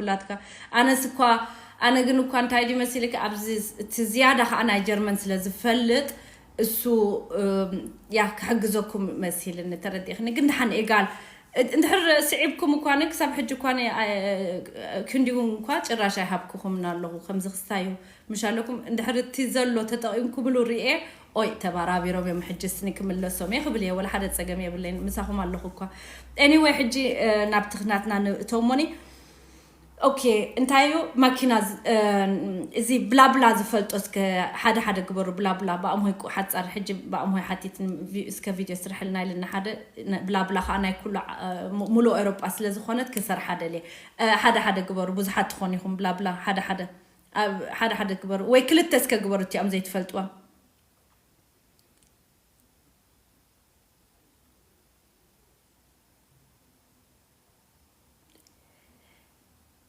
ላትካ ኣነስ እኳ ኣነ ግን እኳ እንታይ ድዩ መሲልካ ኣብዚ እቲ ዝያዳ ከዓ ናይ ጀርመን ስለ ዝፈልጥ እሱ ያ ክሕግዘኩም መሲልኒ ተረዲእክኒ ግን ድሓን ኤጋል እንድሕር ስዒብኩም እኳ ክሳብ ሕጂ እኳ ክንዲውን እኳ ጭራሽ ኣይሃብኩኹምን ኣለኹ ከምዚ ክስታዩ ምሽ ኣለኩም እንድሕር እቲ ዘሎ ተጠቂምኩምሉ ርኤ ኦይ ተባራቢሮም እዮም ሕጂ ስኒ ክምለሶም እየ ክብል እየ ወላ ሓደ ፀገም የብለይን ምሳኹም ኣለኹ እኳ anyway ሕጂ ናብቲ ናትና ንእተሞኒ ኦኬ እንታይ እዩ ማኪና እዚ ብላብላ ዝፈልጦ እስከ ሓደ ሓደ ግበሩ ብላብላ ብኣምሆይ ሓፃር ሕጂ ብኣምሆይ ሓቲት እስከ ቪድዮ ስርሕልና ኢልና ሓደ ብላብላ ከዓ ናይ ኩሉ ሙሉእ ኤሮጳ ስለ ዝኾነት ክሰርሓ ደልየ ሓደ ሓደ ግበሩ ብዙሓት ትኾኑ ኢኹም ብላብላ ሓደ ሓደ ሓደ ሓደ ግበሩ ወይ ክልተ እስከ ግበሩ እቲኦም ዘይትፈልጥዎም